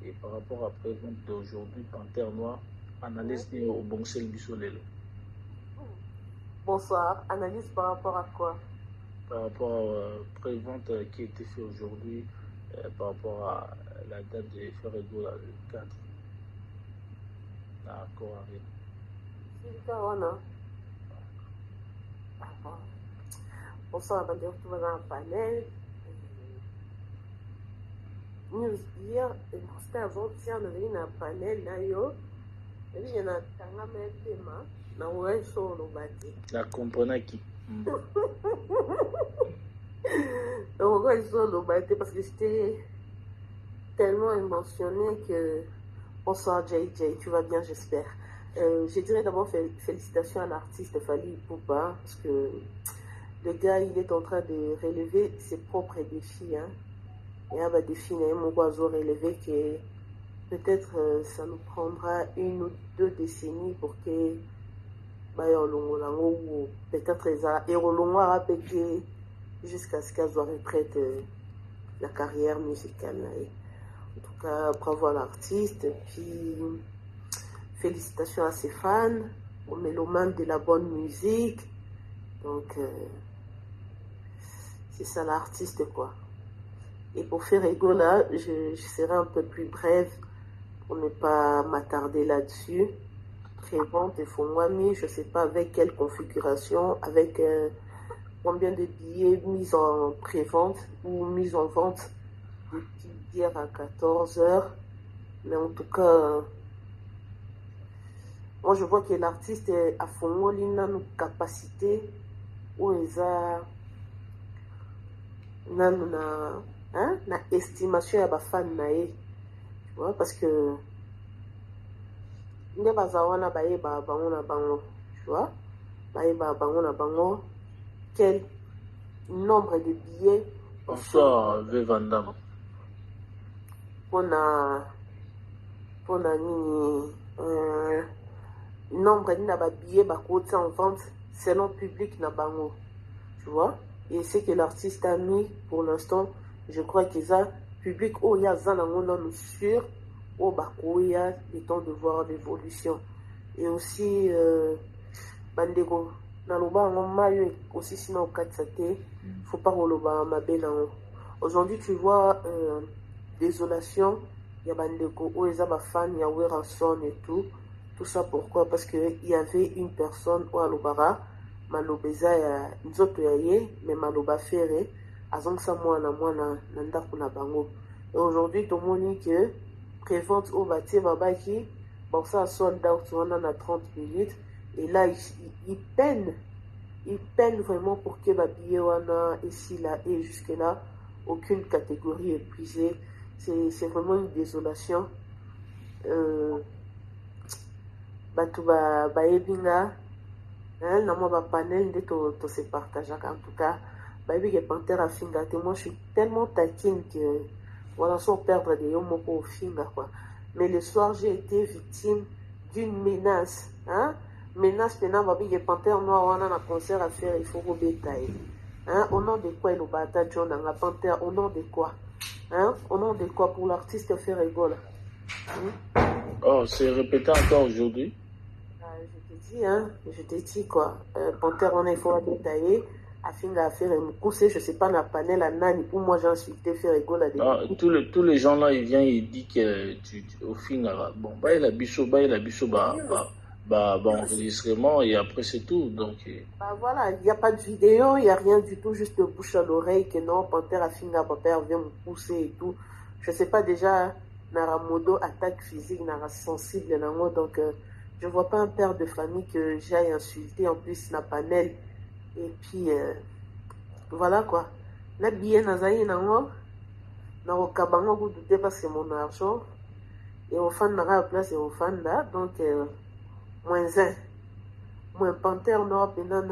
Et par rapport à prévente d'aujourd'hui, Panthère Noire, analyse nini obongiseli biso lelo? Bonsoir. Analyse par rapport à quoi? Par rapport à prévente qui a été fait aujourd'hui, par rapport à la date de Ferre Gola, le 4 na Accor Arena. Silika wana. Ah bon. Bonsoir, bandeko tout baza na panel. News hier, c'était avant-hier, nazali na panel na yo. Ebi na tangama epema na oyo so oloba te. Na comprenaki. Donc, oyo oloba te parce que j'étais tellement émotionnée que. Bonsoir JJ, tu vas bien, j'espère. Je dirais d'abord félicitations à l'artiste Fally Ipupa, parce que le gars, il est en train de relever ses propres défis. Hein. Et un défi, il y a relevé que peut-être ça nous prendra une ou deux décennies pour que baya olongola ou peut-être eza erolongwaka mpe te jusqu'à ce qu'azwa retraite la carrière musicale na ye. En tout cas, bravo à l'artiste, puis félicitations à ses fans, aux mélomanes de la bonne musique. Donc c'est ça l'artiste, quoi. Et pour Ferre Gola, je serai un peu plus brève pour ne pas m'attarder là-dessus. Prévente efongwami, je sais pas avec quelle configuration, avec combien de billets mis en prévente ou mis en vente depuis hier à 14 heures. Mais en tout cas, moi je vois que l'artiste afongoli nanu capacité oyo eza nanu na, hein, na estimation ya bafan na ye, tu vois, parce que nde baza wana bayebaka bango na bango, tu vois, bayebaka bango na bango quel nombre de billets. Bonsoir, Vevandam. Mpona nini, nombre nini na babillet bakotia en vente selon public na bango, tu vois. Et ce que l'artiste a mis pour l'instant, je crois qu'eza public oyo aza nango nanu sûr oyo bakoya, le temps de voir l'évolution. Et aussi, bandeko, naloba yango, mai oyo osisi na okatisa te, faut pas koloba mabe nango. Aujourd'hui, tu vois, désolation ya bandeko oyo eza bafan ya Werrason et tout, tout ça. Pourquoi? Parce que il y avait une personne oyo alobaka maloba eza ya nzoto ya ye, mais maloba Ferre azongisa mwana mwana na ndako na bango. Et aujourd'hui tomoni que prévente oyo batie, babaki bakosala sold out wana na 30 minutes, et là il peine, il peine vraiment pour que babillet wana esila, et jusque là aucune catégorie épuisée. C'est vraiment une désolation. Bato bayebi nga na mwa bapanel nde tose partageaka. En tout cas, bayebi ke Panthère afinga te. Moi, je suis tellement taquine que voilà, sans perdre de yo moko ofinga, quoi. Mais le soir, j'ai été victime d'une menace, hein, menace mpena. Babi ke Panthère Noire wana na concert à faire, il faut kobeta ye, hein. Au nom de quoi? Eloba ata John nanga Panthère, au nom de quoi, hein? Au nom de quoi pour l'artiste Ferre Gola, hein? Oh, c'est répété encore aujourd'hui? Ah, je te dis, hein, je te dis quoi. Panthère, on il faut détailler. Afinga affaire mokuse, je sais pas na panel à nani où moi j'ai insulté Ferre Gola. Ah, tous les gens là, ils viennent, ils disent que tu au final, bon, bah, il a biso, bah, il a biso, bah, bah, bah, bah, enregistrement, et après c'est tout. Donc, Bah voilà, il n'y a pas de vidéo, il n'y a rien du tout, juste de bouche à l'oreille que non, Panthère afinga, Panthère vient me pousser et tout. Je sais pas déjà, Naramodo, attaque physique, Nara sensible, nango, donc je vois pas un père de famille que j'aille insulter en plus na panel. Et puis, voilà quoi. Na billet nazali nango, nakokaba yango kutu te parce que mon argent, et ofanda kaka place ofanda, donc moins un moins Panthère Noire mpena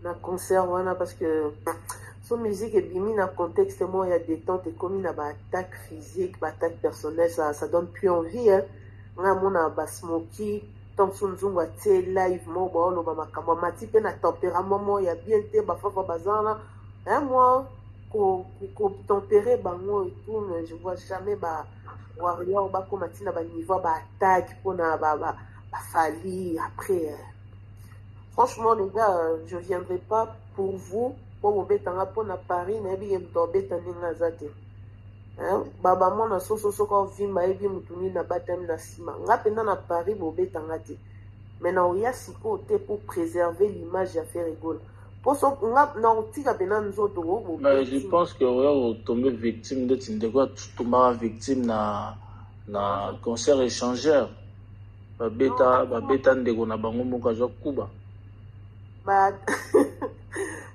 na concert wana, parce que so musique ebimi na contexte moko ya détente, ekomi na baattaque physique, baattaque personnelle, ça donne plus envie, hein. Ngai amona basmoki to mosusu nzungu atie live moko, baoloba makambo amati mpe na tempérament moko ya bien te, bafafa baza wana, hein, moi. Ko tempérer bango et tout, mais je vois jamais ba warrior bakoma ntina ba niveau ya ba attaque mpona ba Fally. Après, franchement, les gars, je viendrai pas pour vous mpo bobetanga mpona Paris. Nayebi ye moto abeta ndenge aza te. Baba mwana soso, soki ovimba, ayebi motu nini abatami na nsima. Nga mpenza na Paris bobetanga te, mais na oya sikoyo te pour préserver l'image ya Ferre Gola, mpo so nga na otika mpena nzoto. Mais je pense que oya kotombe victime ndeti ndeko atombaka victime na concert échangeur. Babeta ndeko na bango moko, azwa kuba. Bah,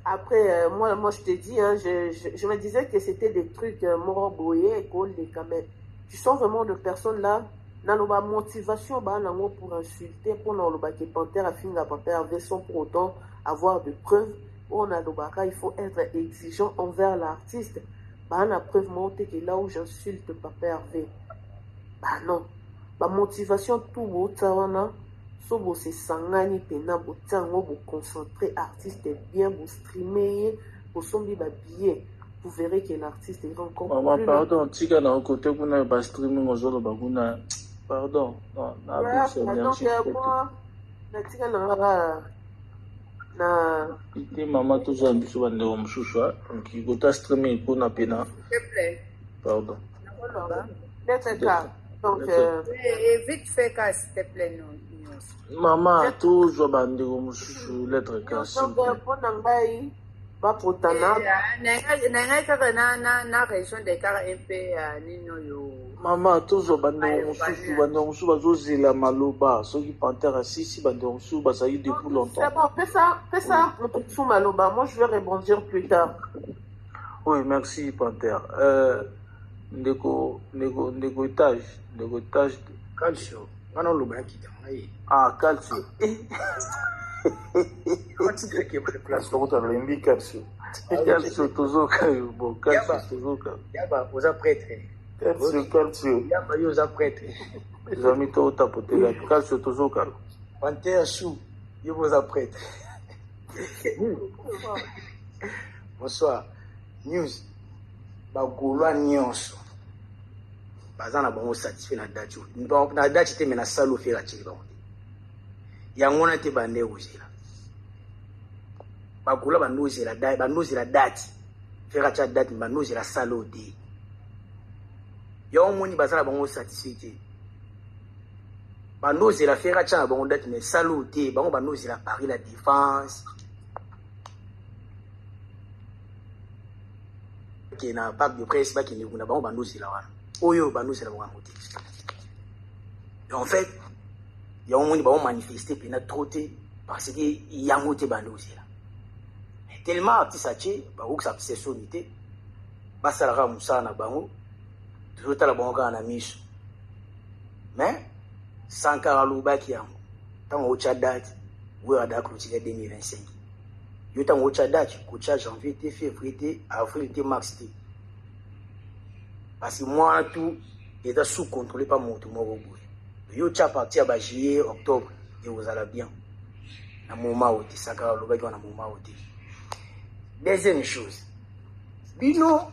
après, moi, je te dis, hein, je me disais que c'était des trucs moko boye, quand même. Tu sens vraiment de personnes là, dans la motivation, bah, nango pour insulter, pour naloba que Panthère afinga Panthère Hervé sans pour autant avoir de preuves. On a il faut être exigeant envers l'artiste. Bah, la preuve monte que là où j'insulte Papa Hervé. Bah non. Bah, motivation tout beau, ça, so bosesangani mpena, botia yango, boconcentre artiste bien, bostreame ye, bosombi babillet, vous verrez que l'artiste est encore Mama, plus pardon, tika na kote kuna ba streaming ozoloba kuna, pardon. Non, na donc moi natika na ngaka na te. Mama, tozwa biso bandeko mosusu. Donc kota streaming kuna mpena, pardon. Lettre K. Donc, Et vite fait, ka, s'il te plaît, non. Mama, tozwa bandeko mosusu. Lettre K. Donc, mpo na ngai bapotana. Na ngai kaka na région de kaka mpe nini oyo. Mama, tozwa bandeko mosusu. Bandeko mosusu bazozela maloba. Soki Panthère asisi, bandeko mosusu bazali depuis longtemps. C'est bon, pesa pesa moto mosusu maloba. Moi, je vais rebondir plus tard. Oui, merci Panthère. Ndeko étage, ndeko étage. Calcio, nga na oloba, nakita ngai. Ah, Calcio. Atikaki place. Soki tolembi Calcio. Calcio, tozoka yo. Bon, Calcio, tozoka. Yaba, oza prêtre. Calcio, Calcio. Yaba, yo oza prêtre. Ezami to otapotela. Calcio, tozoka. Panthère chou, yo oza prêtre. Bonsoir news. Bagaulois nyonso baza na bango satisfait na date oyo, na date te, mais na salle oyo Ferre atieli bango te. Yango wana te bande kozela. Bagaulois bandozela, bandozela date. Ferre atia date, bandozela salle oyo te. Yango omoni baza na bango satisfait te. Bandozela Ferre atia na bango date, mais salle oyo te. Bango bandozela Paris La Défense, ke na Parc de Prince, bakende kuna. Bango bandozela wana oyo bandozela bango yango te. En fait, yango moni bango manifeste mpena trop te, parce que yango te bandozela. Tellement artiste atie, bakokisa artiste soni te. Basalaka mosala na bango, tozotala bango kaka na miso. Mais Sankara alobaki yango ntango otya date oyo ada clôture 2025. Yo, ntango otya date, kotya janvier te, février te, avril te, mars te, parce que mwana tout eza sous contrôlé pa moto moko boye. Yo tya partir ya bajuillet, octobre, ekozala bien. Na moment oyo te, Sankara alobaki wana, moment oyo te. Deuxième chose, bino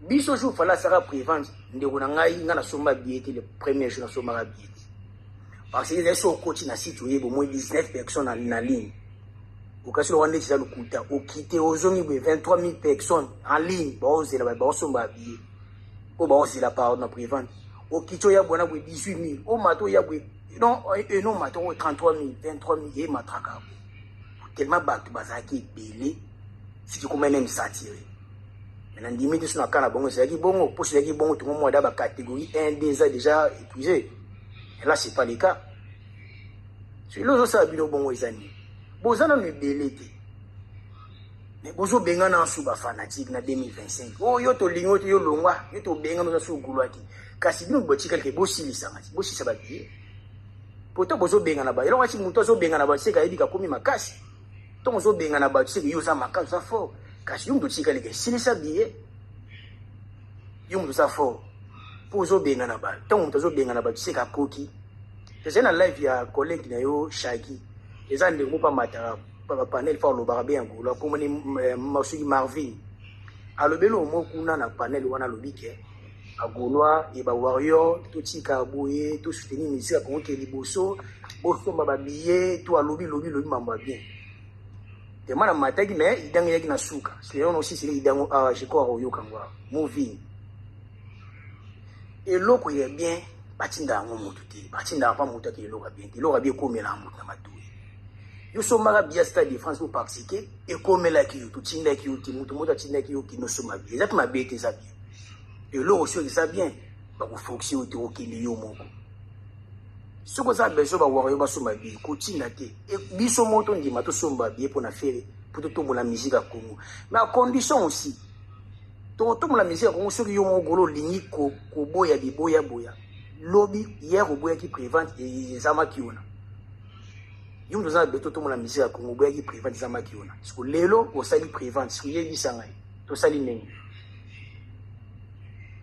biso jour Fally asaka prévente, ndeko na ngai, ngai nasomba billet te. Le premier jour nasombaka billet te, parce que ezali so okoti na site, oyeba omoi 19 personnes na ligne, okasi lokwa ndeti eza lokuta. Okite, ozongi boye, 23 000 personnes en ligne baozela, baosomba billet oyo baozela pardon na prévente. Okiti, oya bwana boye, 18 000. Omata, oya boye, non, eno mata oyo 33 000, 23 000, ematraka tellement bato bazalaki ebele, siki koma même saturé. Mais nandimi te so na ka na bango ezalaki bongo. Mposo ezalaki bongo, tongo mwa da bacatégorie 1, 2 eza déjà épuisé. Et là, c'est pas le cas. Soki ozosala bino bongo, eza nini? Boza nano ebele te, mais bozobengana su bafanatique na 2025 oyo. Yo tolingi oyo te, yo longwa, yo tobengana, oza su ogulwa te. Kasi bino botikalike, bosilisanga, bosilisa babillet. Poto bozobengana ba eloko ati moto azobengana bato, seka ayebi kakomi makasi. Ntongo ozobengana bato, seke yo oza makasi, oza fort. Kasi yo moto otikalike, esilisa billet. Yo moto oza fort mpo ozobengana bato. Ntango moto azobengana bato, seka akoki. Tozali na live ya collègue na yo Shaki, eza ndeko mpo amataka bapanel, fo alobaka be ya ngulu, akomoni soki Marvin. Alobeli omo kuna na panel wana, alobi ke bagaulois e bawarrior totika boye, tosoutenir musique ya Congo ke liboso, bosomba babillet to alobi lobi lobi mambo ya bien tema na mataki. Mais idango eyaki na suka sinon osisili idango awa, je crois oyoka ngo awa moving eloko ya bien. Batinda yango motu te, batindaka mpa motu ake eloko ya bien te. Eloko ya bien ekomelaka motu na matoi. Yo sombaka billet Stade de France po parce que ekomelaki yo, totindaki yo te. Motu moto atindaki yo kende osomba billet, eza mpe mabe te, eza bien. Eloko soki eza bien, bakoforce yo te, okende yo moko. Soki oza besoin bawaka yo basomba billet, kotinda te. Biso moko tondima tosomba billet mpo na Ferre, mpo totombola musique ya Congo, mais à condition aussi tokotombola musique ya Congo soki yo moko golo olingi koboya biboyaboya. Lobi hier oboyaki prévente, ezamaki wana. Yo moto oza na beto totombola musique ya Congo, oboyaki prévente, ezamaki wana. Siko lelo osali prévente, siko yebisa ngai tosali ndenge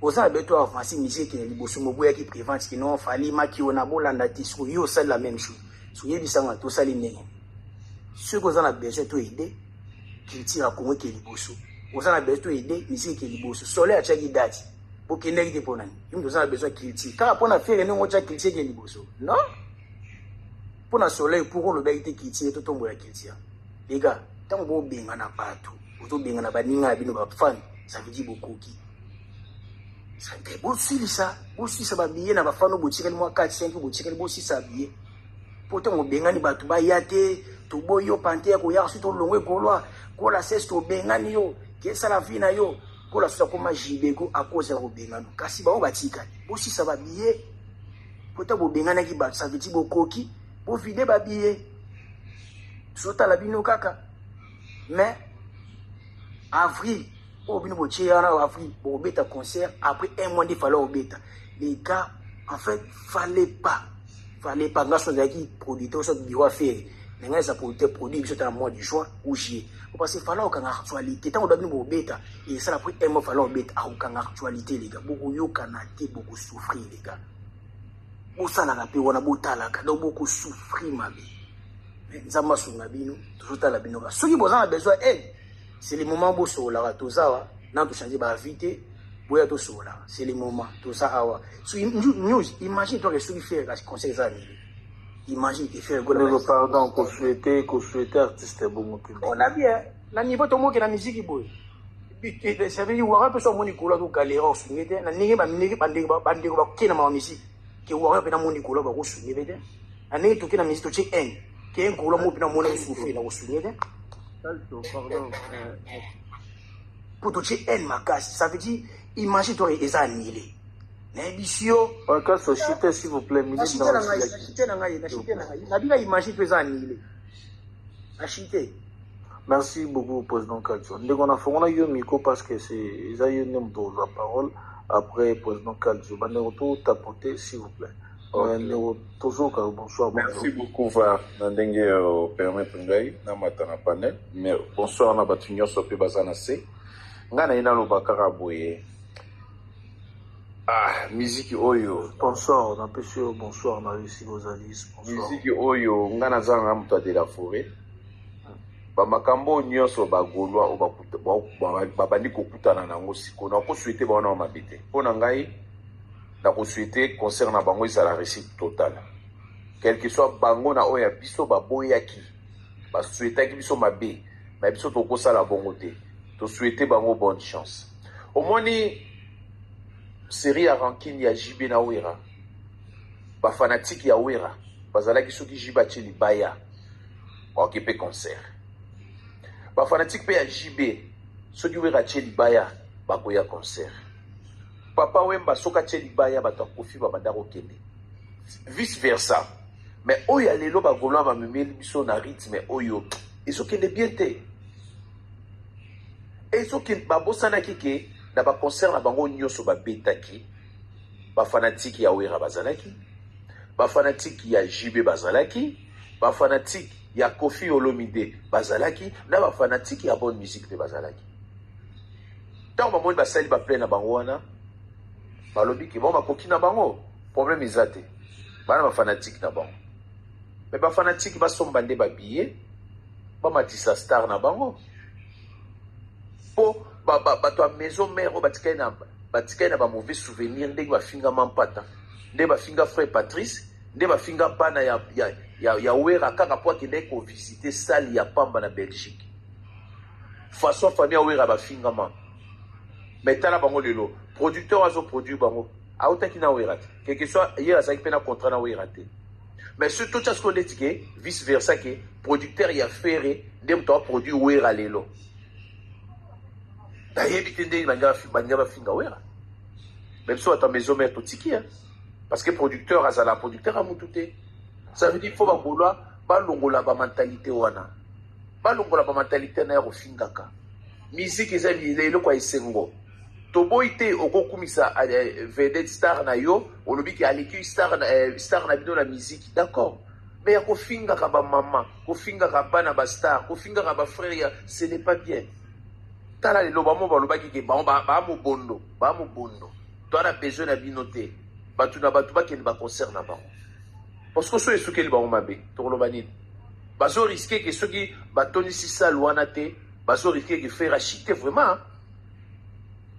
oza na beto avance musique ekende liboso. Moboyaki prévente kino Fally maki wana, bolanda te. Siko yo osali la même chose, siko yebisa ngai tosali ndenge. Soki oza na besoin to aider culture ya Congo eke liboso, oza na besoin to aider musique eke liboso, Soleil atiaki date, bokendaki te. Mpo nani? Yo moto oza na besoin culture kaka mpo na Ferre, ndenge otya culture eke liboso, non mpo na Soleil. Pour olobaki te culture, totombola culture. Les gars, ntango bobengana bato, ozobengana baninga na bino bafan, ça veut dire bokoki bosilisa, bosilisa babillet na bafan oyo botikali mwa 4 5 botikali, bosilisa billet. Mpo ntango obengani bato baya te, toboyi yo pante ya koyaka. Soki tolongwe gaulois kola sese, tobengani yo, kesala vi na yo kola soki akoma jibego akoza ya kobengano. Kasi bango batikali, bosisa babillet. Po ntango bobenganaki bato, ça veut dire bokoki bovide babillet. Tozotala bino kaka. Mais avril oyo bino botie wana, avril bokobeta concert après un mois nde Fally obeta. Les gars, en fait fallait pas, fallait pas. Nga so azalaki producteur, so bureau affaire na ngai eza producteur, produit biso ta na mois de juin ou juillet, parce que Fally okanga actualité. Ntango bino bobeta esala après un mois, Fally obeta, akokanga actualité. Les gars, bokoyokana te, bokosouffrir. Les gars, bosalaka mpe wana, botalaka, donc bokosouffrir mabe. Mais Nzambe asunga bino. Tozotala bino kaka. Soki boza na besoin aide, c'est le moment bosololaka. Toza awa nano, tochange baavis te, boya tosololaka. C'est le moment, toza awa. So news, imagine toi que soki Ferre kasi concert eza annulé, imagine que Ferre Ndeko, pardon, kosouhaite artiste bongo te. On a bien na niveau tomoke na musique boye, ça veut dire waka mpe so amoni golo azogalera, osunge te na ndenge bandeko bakokenda ma musique ke waka mpe namoni golo bakosunge mpe te na ndenge toke na musique totie haine ke golo mo mpe namoni osouffrir na kosunge te. Pardon. Mpo totie haine makasi, ça veut dire imagine toi eza annulé, nayebisi yo. Kasi ochite, s'il vous plaît, minute. Nachite na ngai, nachite na ngai, nachite na ngai. Nabika imagine to eza annulé, nachite. Merci beaucoup, président Kalso. Ndeko, nafongola yo micro parce que c'est eza yo nde moto ozwa parole après président Kalso. Bandeko, totapote, s'il vous plaît. Ndeko, tozoka, bonsoir. Merci beaucoup var na ndenge opermettre ngai namata na panel. Mais bonsoir na bato nyonso mpe baza na se. Ngai na ye naloba kaka boye, ah, miziki oyo. Sponsor, napesi yo bonsoir na yo esika ozali, sponsor. Miziki oyo, ngai naza nanga moto ya de la forêt. Bamakambo oyo nyonso bagaulois oyo babandi kokutana nango sikoyo, nakosouhaite bango na mabe te. Mpo na ngai, nakosouhaite concert na bango ezala réussite totale, quel que soit bango na oyo ya biso baboyaki, basouhaitaki biso mabe. Mais biso tokosala bongo te, tosouhaite bango bonne chance. Omoni série ya rancune ya JB na Wera, bafanatike ya Wera bazalaki soki JB atie libaya, baoki mpe concert. Bafanatike mpe ya JB, soki Wera atie libaya, bakoya concert. Papa Wemba soki atie libaya, bato ya Kofi babanda kokende, vice versa. Mais oyo ya lelo, bagaulois bamemeli biso na rythme oyo ezokende bien te. Ezokende, babosanaki ke na baconcert na bango nyonso babetaki, bafanatike ya Wera bazalaki, bafanatike ya JB bazalaki, bafanatike ya Kofi Olomide bazalaki, na bafanatike ya bonne musique mpe bazalaki. Ntango bamoni basali baplein na bango wana, balobi ke bon, bakoki na bango, problème eza te, bana bafanatike na bango. Mais bafanatike basomba nde babillet, bamatisa star na bango mpo. Bato ya maison mère oyo batikali na batikali na bamauvais souvenir, ndenge bafinga Mampata, nde bafinga frère Patrice, nde bafinga bana ya Wera kaka mpo akendaki kovisite salle ya pamba na Belgique. Façon famille ya Wera bafingama, mais tala bango lelo, producteur azoproduire bango autaki na Wera te. Quelque soit, ye azalaki mpe na contrat na Wera te. Mais surtout tia sikoyo ndeti ke vice versa, ke producteur ya Ferre nde moto aproduire Wera lelo. Nayebi te ndenge balinga bafinga Wera. Mais biso bato ya maison mère totiki, parce que producteur azala producteur ya mutu te. Ça veut dire faut bagaulois balongola bamentalité wana, balongola bamentalité na ya kofingaka. Musique eza eloko ya esengo. Toboyi te, okokumisa vedette, star na yo, olobi ke aleki star na bino na musique, d'accord. Mais ya kofingaka bamama, kofingaka bana bastar, kofingaka bafrère ya, ce n'est pas bien. Tala lelo, bango balobaki ke bango baa mobondo, baa mobondo, toa na besoin na bino te. Bato na bato bakende baconcert na bango, parce que soki esukeli bango mabe, tokoloba nini? Bazorisquer ke soki batondisi salle wana te, bazorisquer ke Ferre achite vraiment.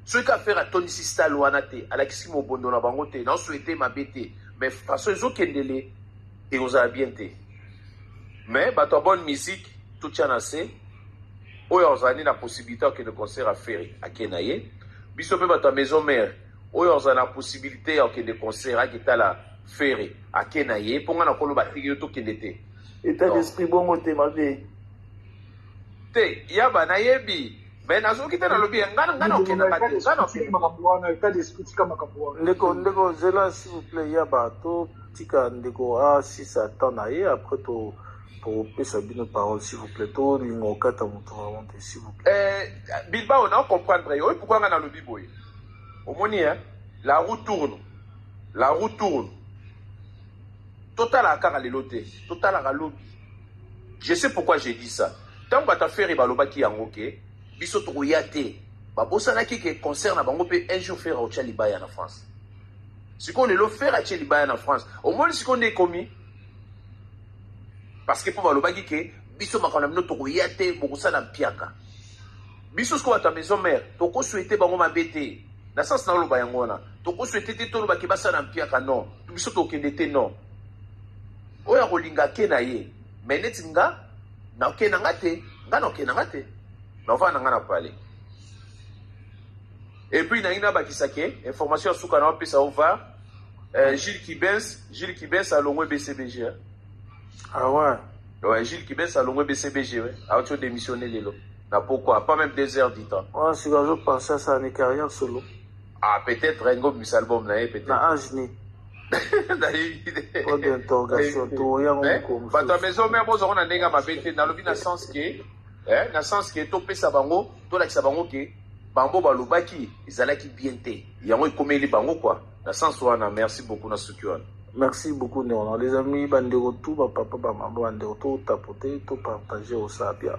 Soki Ferre atondisi salle wana te, alakisi mobondo na bango te. Nasouhaite mabe te, mais façon ezokendele, ekozala bien te. Mais bato ya bonne musique, totya na se. Oyo azali na possibilité akende concert ya Ferre, ake na ye. Biso mpe bato ya maison mère, oyo azala na possibilité ya kokende concert, aketala Ferre, ake na ye. Mpo nga na koloba tiki yo tokende te. État d'esprit bongo te, mabe. Te, yaba nayebi, mais nazoki te. Nalobi nga na okendaka te, nga na okende. Makambo wana, état d'esprit, tika makambo wana. Ndeko, zela s'il vous plaît. Yaba, totika ndeko asisa temps na ye, après to topesa bino parole, s'il vous plaît. Tolinga okata moto vraiment te, s'il vous plaît. Bilbao, na comprendre ye oyo. Pourquoi nga nalobi boye? Omoni, hein, la roue tourne, la roue tourne. Totalaka kaka lelo te, totalaka lobi. Je sais pourquoi j'ai dit ça. Ntango bato ya Ferre balobaki yango ke biso tokoya te, babosanaki ke concert na bango mpe un jour Ferre aotya libaya na France. Sikoyo lelo Ferre atie libaya na France, omoni sikoyo nde ekomi, parce que mpo balobaki ke biso makambo na bino tokoya te, bokosala mpiaka. Biso sikoyo bato ya maison mère, tokosouhaite bango mabe te. Na sens na oloba yango wana, tokosouhaite te, tolobaki basala mpiaka, non. Biso tokende te, non. Oyo akolinga ake na ye, mais neti nga naoke na nga te, nga naoke na nga te, naovanda na nga na palais. Et puis nangi nabakisa ke information ya suka na wapesa ova Gilles Kibens, Gilles Kibens alongwe BCBG, hein. Ah ouais? Ouais, Gilles Kibens alongwe BCBG, ouais. Auti odémissionné lelo na pourquoi pas même 2 heures du temps. Wana sikoyo azopense asala ni carrière solo. Ah, peut-être ngo bimisa album na ye, peut-être. Na age ni? Nayebi te. Point d'interrogation, toyango mokolo. Bato ya maison mère, bozwango na ndenge ya mabe te. Nalobi na sens ke na sens ke topesa bango, tolakisa bango ke bango balobaki ezalaki bien te, yango ekomeli bango quoi, na sens wana. Merci beaucoup, na suki wana. Merci beaucoup ndeko. Les amis, bandeko tout, bapapa, bamama, bandeko, totapote, topartage, osala bien.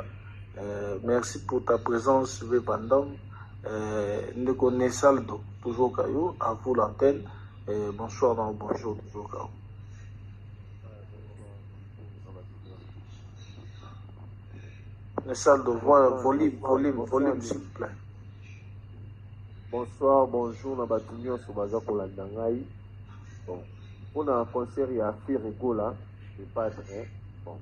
Merci pour ta présence, V Vandam. Ndeko Nesaldo, toujours kayo, à vous l'antenne. Bonsoir, non, bonjour, toujours kayo. Nesaldo, voilà, volume, volume, volume, s'il vous plaît. Bonsoir, bonjour na bato nyonso baza kolanda ngai. Bon, mpona concert ya Ferre Gola le Padre, bon,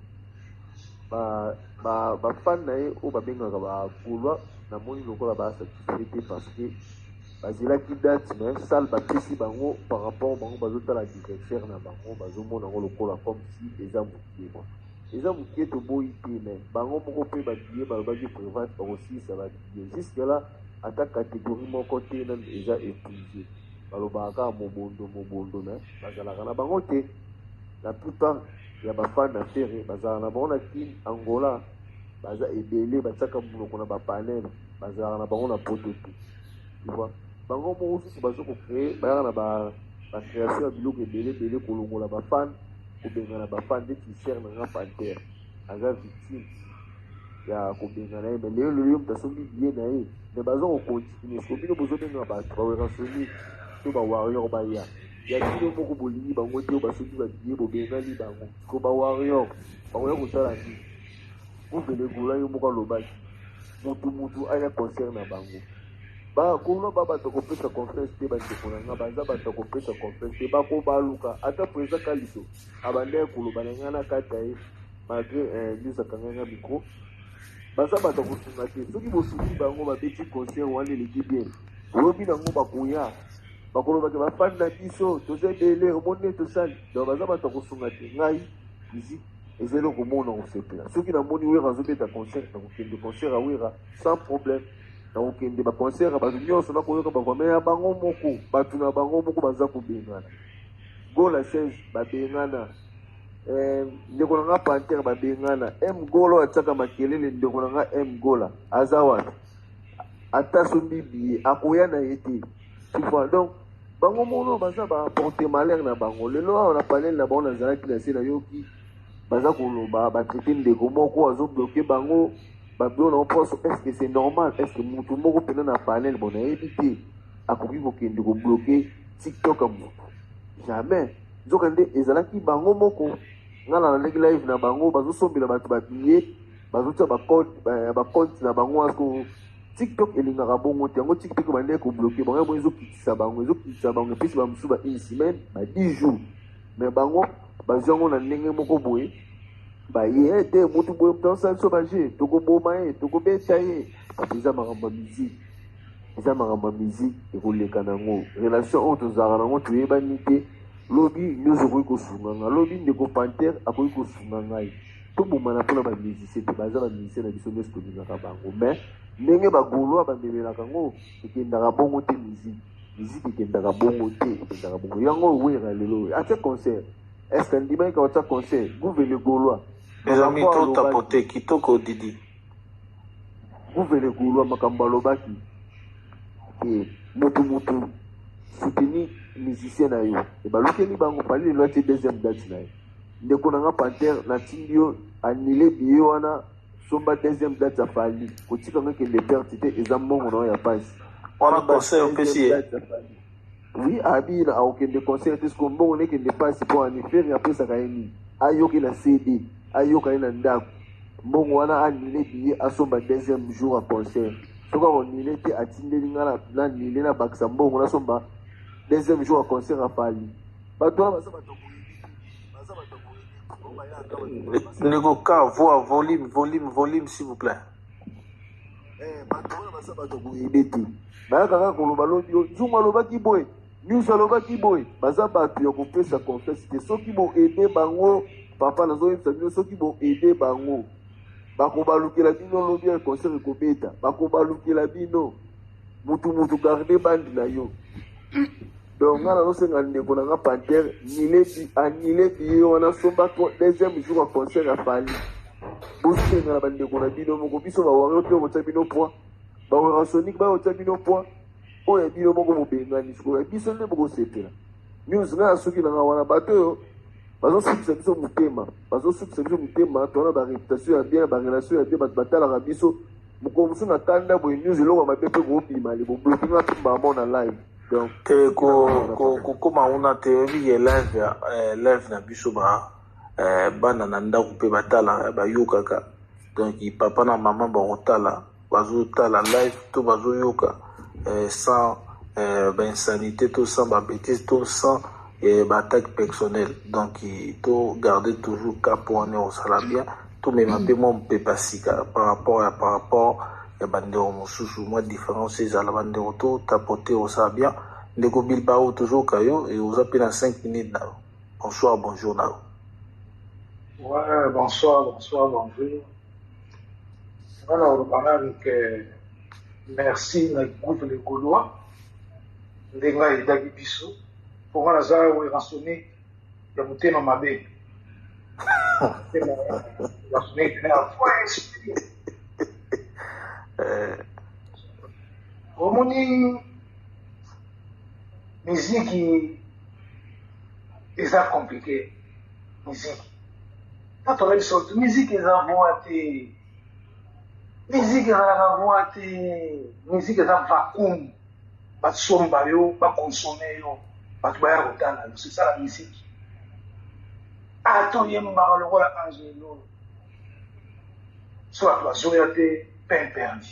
bafan na ye oyo babengaka bagaulois, namoni lokola basatisfait te, parce que bazelaki date, mais salle bapesi bango par rapport bango bazotala adversaire na bango, bazomona yango lokola comme si eza mokie. Bon, eza mokie, toboyi te, mais bango moko mpe babillet balobaki prévente bakosilisa babillet. Jusque là ata catégorie moko te nanu eza épuisé. Balobaka kaka mobondo, mobondo, mais bazalaka na bango te. La plupart ya bafan na Ferre bazalaka na bango na Kine, Angola, baza ebele, batiaka monoko na bapanel, bazalaka na bango na poto te. Tu vois, bango moko susu baza kocréer, bayaka na bacréation ya biloko ebele ebele, kolongola bafan, kobengana bafan. Ndeti cher na nga Panter aza victime ya kobengana ye, mais lelo lelo ye moto asombi billet na ye, mais baza kocontinue. Siko bino bozobenga bato bawerasoni to bawarrior baya ya bino moko, bolingi bango te. Oyo basombi babillet, bobengani bango. Siko bawarrior bakoya kosala nini? Guvele Gola yo moko alobaki mutu mutu aya concert na bango. Ba gaulois ba bato ya kopesa confiance te bandeko na nga baza bato ya kopesa confiance te bakobaluka ata président Kaliso abandaki koloba na ngai na kata ye malgré news akangaki nga micro baza bato ya kosunga te soki bosungi bango babeti concert wana eleki bien oyobi nango bakoya bakolobaka bafani na biso toza ebele omoni nde tosali donc baza bato ya kosunga te ngai musique eza eloko moko na kosepela soki namoni Wera azobeta concert nakokende concert ya Wera sans problème nakokende baconcert ya bato nyonso nakoyoka bavraimen ya bango moko bato na bango moko baza kobengana gola 16 babengana ndeko na nga Pantere babengana M Gola oyo atiaka makelele ndeko na nga M Gola aza wapi ata sombi billet akoya na ye te tu vois. Donc bango mono baza baporte malheur na bango lelo awa na panel na bango nazalaki na se nayoki baza koloba batraite ndeko moko azobloke bango babilo na mposo. Est ce que c'est normal? Est ce que mutu moko mpena na panel bon nayebi te akoki kokende kobloke TikTok ya mutu? Jamais. Nzoka nde ezalaki bango moko nga nalandaki live na bango bazosombela bato babillet bazotia bacompte na bango wana. TikTok elingaka bongo te yango TikTok bandeki kobloke bango yango ezokitisa bango ezokitisa bango epesi bamosusu ba une semaine ba 10 jours mais bango bazwi yango na ndenge moko boye baye te motu boye moto azosala biso baje tokoboma ye tokobeta ye. Eza makambo ya musique eza makambo ya musique ekoleka nango relation oyo tozalaka nango toyebani te lobi nyonso okoki kosunga nga lobi ndeko Pantere akoki kosunga ngai tobomana mpona bamusicien te baza bamusicien na biso nyonso tolingaka bango mais ndenge bagaulois bamemelaka yango ekendaka bongo te musique musique ekendaka bongo te ekendaka bongo yango Wera lelo oyo atia concert est ce que andimaki ka otia concert Gouve le Gaulois? Les amis, makambo to alobaki tapote kitoko Didi. Gouve le Gaulois makambo alobaki ke motu motu soutenir musicien na yo ebalukeli bango pali lelo atie deuxième date na ye ndeko na nga Pantere natindi yo annule billet wana somba deuxième date ya Fally kotika nga kende perte te eza mbongo na yo ya pasi. Wana somba conseil opesi deuxième ye. Date ya Fally oui abi na akokende concert te siko mbongo nekende pasi mpo ani Ferre apesaka ye nini ayoki na CD ayoka ye na ndako mbongo wana annule billet asomba deuxième jour ya concert soki akonile te atindeli nga na nile nabakisa mbongo nasomba deuxième jour ya concert ya Fally bato wana baza bato ya koyebi te baza bato ya koyebi te bango bayaka bato basala Ndeko K, voix, volume, volume, volume, s'il vous plaît. Bato wana baza bato ya koyebe te bayaka kaka koloba lobi oyo nzungu alobaki boye news alobaki boye baza bato ya kopesa confiance te soki boaide bango papa nazoyebisa bino soki boaide bango bakobalukela bino lobi ya concert ekobeta bakobalukela bino mutu mutu garde bande na yo. Donc nga nazosenga ndeko na nga Pantere anile billet wana somba deuxième jour ya concert ya Fally bosenga na bandeko na bino moko biso bawario mpe kotia bino poids bawerasonique bayotia bino poids oyo ya bino moko bobengani sikoyo ya biso nde bokosepela news nga soki na nga wana bato oyo bazosukisa biso motema bazosukisa biso motema tona baréputation ya bien barelation ya bien bato batalaka biso mokolo mosusu na kanda boye news eloko ya mabe mpe kobima le bobloki nga mpe mbamo na live donc Te soki na nga wana ko papa kokóma kuna te oyebi ke live ya live na biso ba bana na ndako mpe batala bayokaka donc papa na mama bakotala bazotala live to bazoyoka sans bainsanité to sans babêtise to sans baattaque personnelle. Donc to garder toujours cap wana osala bien tomema mpe mwa mopepa sika par rapport ya bandeko mosusu mwa différence ezala bandeko to tapote osala bien. Ndeko Bilbao tozoka yo e oza mpe na 5 minutes na yo. Bonsoir, bonjour na yo. Ouais, bonsoir, bonsoir, bonjour. Nga na nanu ke merci na groupe Les Gaulois ndenge ayedaki biso mpo nga naza werasonique ya motema mabe motema werasonique na point esprit. Omoni miziki eza compliqué miziki tatola biso miziki eza voix te miziki ezalaka voix te miziki eza vacuum basomba yo bakonsome yo bato baya kotala yo c'est ça la musique ata oyembaka lokola angelo so bato bazoya te peine perdu.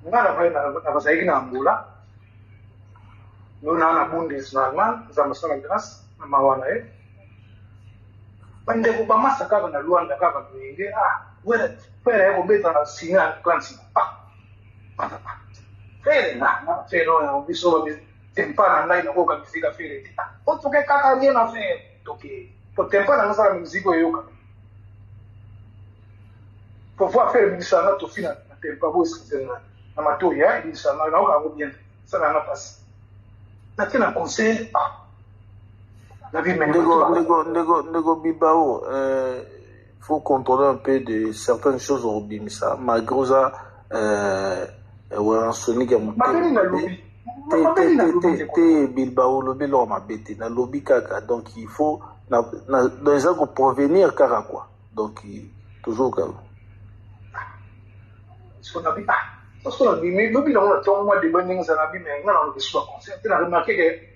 Nga nazalaki na Angola, lelo naa na Bundes na Allemagne, Nzambe asala grace na mawa na ye. Bandeko bamasa kaka na Luanda kaka loyenge, ah wera frère aye kobeta na Cine Atlantique. Ah frère nga na frère oyo biso ba tempa na ngai nakoyoka miziki ya frère te. Ah otoke kaka rien à faire toke po tempa na ngai sala miziki oyo eyokaka. Po voix frère ebimisa nga tofi na tempa bo excuse ngai na matoyi hein ebimisa nga nayoka yango bien te esala nga pasi. Nake na concert ah na vie mais Ndeko, ndeko, ndeko, ndeko Bilbao, faut contrôler un peu de certaines choses obimisa malgré oza Werransonic ya motema mabe nini mabe nalobi te mabe te nini te nalobi te ndeko te na ngai Bilbao olobi eloko mabe te nalobi kaka donc il faut na, na, donc eza koprevenir kaka quoi donc toujours kaka so nabi ah soso nabimi lobi nango na ntongo mwa deba ndenge ezala nabi me nga na lobi ba concert te na remarke ke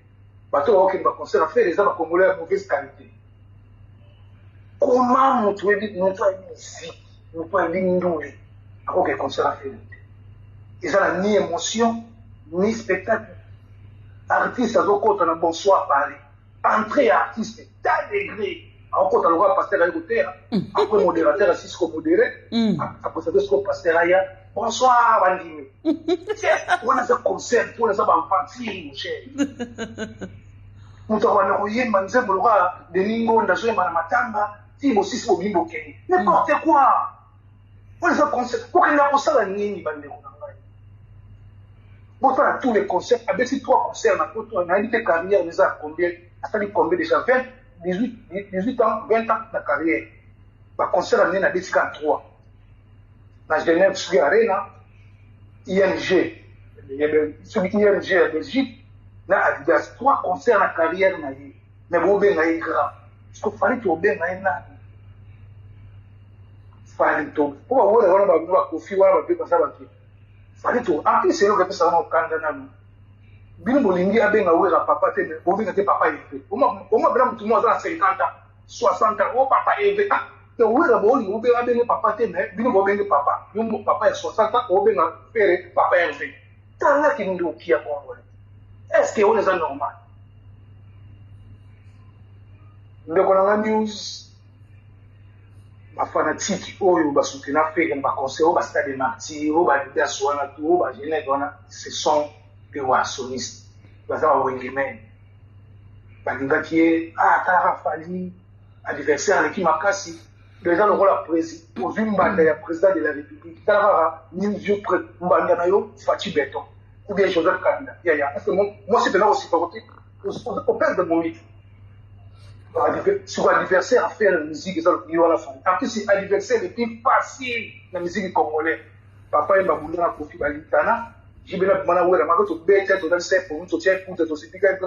bato bakokende ba concert affaire eza ba congolais ya mauvaise qualité comment moto oyebi moto ayebi miziki moto ayebi ndule akoke concert affaire te eza na ni émotion ni spectacle artiste azokota na bonsoir paris entrée ya artiste ta degré akokota lokola pasteur aye koteya après modérateur asisi komodere apresente siko pasteur aya bonsoir bandimi wana eza concert wana eza baventure mon cher moto akobanda koyemba nzembo lokola Denis Ngonda azoyemba na matanga ti bosisi bobimi bokende n'importe quoi wana eza concert kokenda kosala nini bandeko na ngai botala tous les concerts abeti trois concerts na poto nayebi te carrière eza ya combien asali combien déjà 20 18 18 ans 20 ans na carrière baconcert ya minene abeti kaka 3 na Genève soki Arena ING soki ING ya Belgique na Adidas trois concerts na carrière na ye mais bobenga ye grand parce que fallait tobenga ye nani fallait to po bawela wana bakofi wana bape baza bato fallait to en plus eloko epesaka na okanda nanu bino bolingi abenga wera papa te mais bobenga te papa Hervé oma bela motu mo aza na 50 ans 60 ans o papa Hervé ah donc wera bolingi obenga abenge papa te mais bino bobenge papa yo papa ya 60 ans obenga frère papa Hervé tala kindoki ya congolais est ce que wana eza normal ndeko na nga news bafanatike oyo basutena Ferre na baconcert oyo bastade de martyr oyo balidas wana to oyo bagenève wana ce sont des warsonistes baza bawengemen balingaki ye ah talaka Fally adversaire aleki makasi donc eza lokola ozwi mbanda ya président de la république tala kaka news yo mbanda na yo Fatshi Béton ou bien Joseph Kabila yaya est ce que mwasi mpena kosupporte operdre momitu siko adversaire affaire musique eza ye wana Fally en plus adversaire le plus facile na musique congolais papa ye babunda na Kofi balitana jibe na bima na wera mako tobeta tozalisa ye totia ekuta tosipika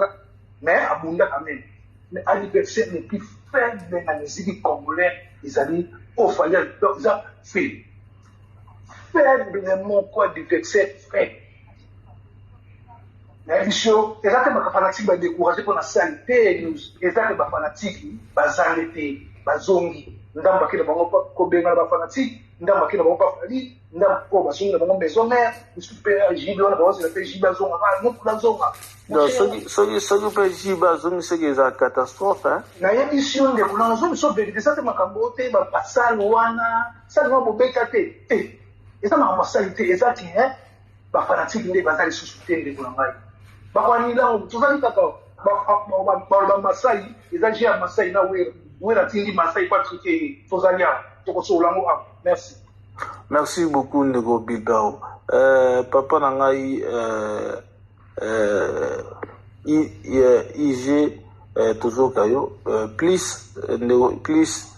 mais abunda quand même mais adversaire le plus faible na musique congolais ezali oyo Fally eza fe faible moko adversaire faible nayebi biso eza te bafanatike badécourage mpo na sali te news eza te bafanatike bazange te bazongi ndambo akende bango kobengana bafanatike ndambo akende bango pa Fally ndambo oyo bazongi na bango maison mère mosusu mpe JB wana bazozela mpe JB azonga motu azonga donc soki mpe JB azongi soki eza catastrophe hein? Nayebisi yo ndeko na nazongi so vérité eza te makambo te basale wana sale wana bobeta te te eza makambo asali te eza te bafanatike nde baza lisusu te ndeko na ngai bakoanilango tozali kaka baloba masai eza jeu ya masai na wera wera atindi masai po atrike ye tozali awa tokosolola yango awa merci. Merci beaucoup ndeko Bilbao. Papa na ngai IG tozoka yo plus ndeko plus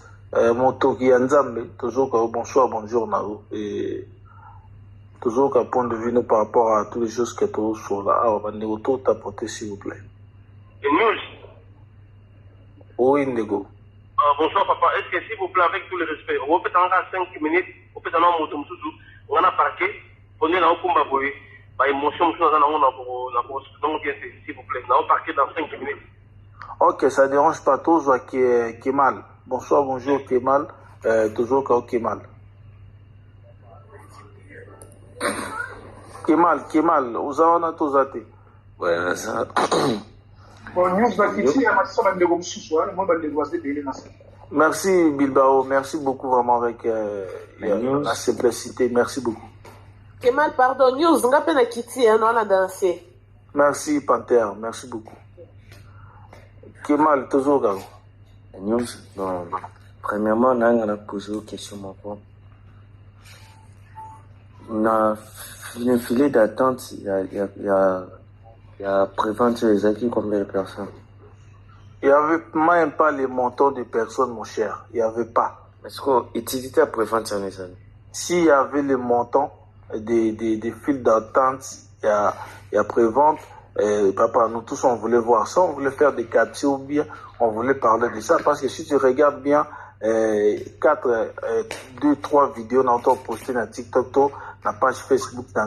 motoki ya Nzambe tozoka yo bonsoir bonjour na yo et tozoka point de vue no par rapport à toutes les choses que tozosola awa bandeko to tapoter s'il vous plaît. News. Oui ndeko. Bonsoir papa, est-ce que s'il vous plaît avec tout le respect, on peut encore 5 minutes, on peut en moto mususu, on a parqué, on est là au kumba boye, ba émotion mususu na na na ko donc bien s'il vous plaît, na parqué dans 5 minutes. OK, ça dérange pas tozwa Kemal. Bonsoir, bonjour Kemal. Toujours ka Kemal. Kemal, Kemal, oza wana to oza te? Ouais, naza. Bon, news bakiti ya matisa bandeko mosusu wana moi bandeko baza ebele na se. Merci Bilbao, merci beaucoup vraiment avec Na news. la simplicité, merci beaucoup. Kemal, pardon, news nga mpe na kiti ya naolanda na se. Merci Panthère, merci beaucoup. Kemal, tozoka. Na news. Bon, premièrement, nanga na poser une question moko. Na filet d'attente, il y a prévente ezalaki combien de personnes? Il n'y avait même pas les montants de personnes, mon cher. Il n'y avait pas. Parce que utilité ya prévente wana ezali. S'il y avait les montants des files d'attente, il y a prévente, papa, nous tous, on voulait voir ça, on voulait faire des captures ou bien on voulait parler de ça. Parce que si tu regardes bien, 4, 2, 3 vidéos, on a posté dans TikTok, dans la page Facebook, dans